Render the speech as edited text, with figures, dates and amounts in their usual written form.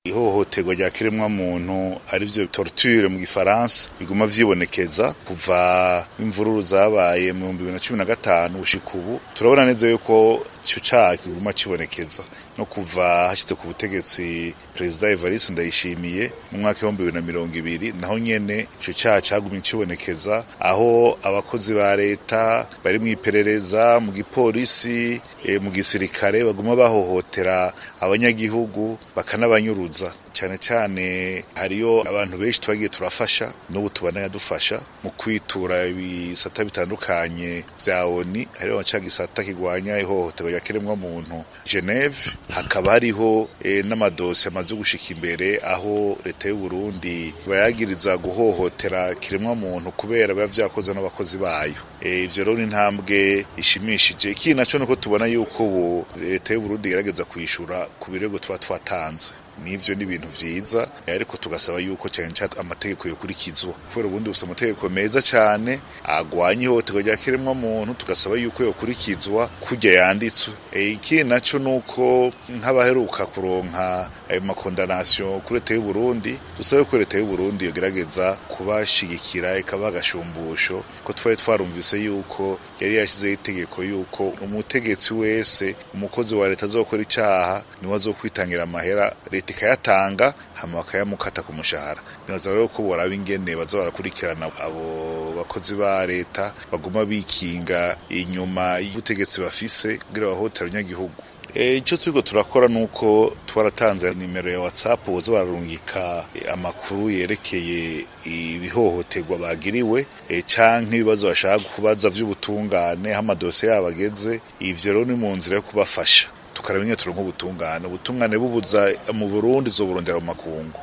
Ihohoterwa rya kiremwamuntu, arivyo torture mu gifaransa, biguma vyibonekeza kuva imvururu zabaye mu 2015 gushika ubu. Turabona neza yuko ico caha kiguma kibonekeza no kuva hashitse ku butegetsi Perezida Evariste Ndayishimiye mu mwaka 2020, naho nyene ico caha cagumye kibonekeza, aho abakozi ba leta bari mw'iperereza, mu gipolisi, mu gisirikare baguma bahohotera abanyagihugu, bakanabanyuruza cyane cyane. Hariyo abantu benshi twagiye turafasha, n'ubu tubana yadufasha mu kwitura ibisata bitandukanye vya ONU. Hariho ca gisata kigwanya ihohoterwa rya kiremwamuntu Geneve, hakaba hariho n'amadosiye amaze gushika imbere aho leta y'u Burundi bayagiriza guhohotera kiremwamuntu kubera biba vyakozwe n'abakozi bayo. Ivyo rero ni intambwe ishimishije. Ikindi naco nuko tubona yuko ubu leta y'u Burundi igerageza kwishura ku birego tuba twatanze. Nivyo ni ibintu vyiza, ariko tugasaba yuko cyane cyane amategeko yokurikizwa, kubera ubundi bufise amategeko meza cyane agwanya ihohoterwa rya kiremwamuntu, tugasaba yuko yokurikizwa kurya yanditswe. Ikindi naco nuko nk'abaheruka kuronka ayo ma condamnations kuri leta y'u Burundi, dusabe ko leta y'u Burundi yogerageza kubashigikira, ikabaha agashumbusho, ko twari twarumvise yuko yari yashizeho itegeko yuko umutegetsi wese, umukozi wa leta azokora icaha, niwe azokwitangira amahera, leta ikayatanga, hama bakayamukata ku mushahara. Nibaza rero ko boraba ingene baza barakurikirana abo bakozi ba leta baguma bikinga inyuma y'ubutegetsi bafise kugira bahohotere abanyagihugu. Icyo turiko turakora nuko twaratanze nimero ya WhatsApp boza bararungika amakuru yerekeye ibihohoterwa bagiriwe, canke ibibazo bashaka kubaza vy'ubutungane, aho amadosiye yabo ageze. Ivyo rero ni mu nzira yo kubafasha, tukaraba ingene turonka ubutungane. Ubutungane bubuza mu Burundi, zoburondera mu makungu.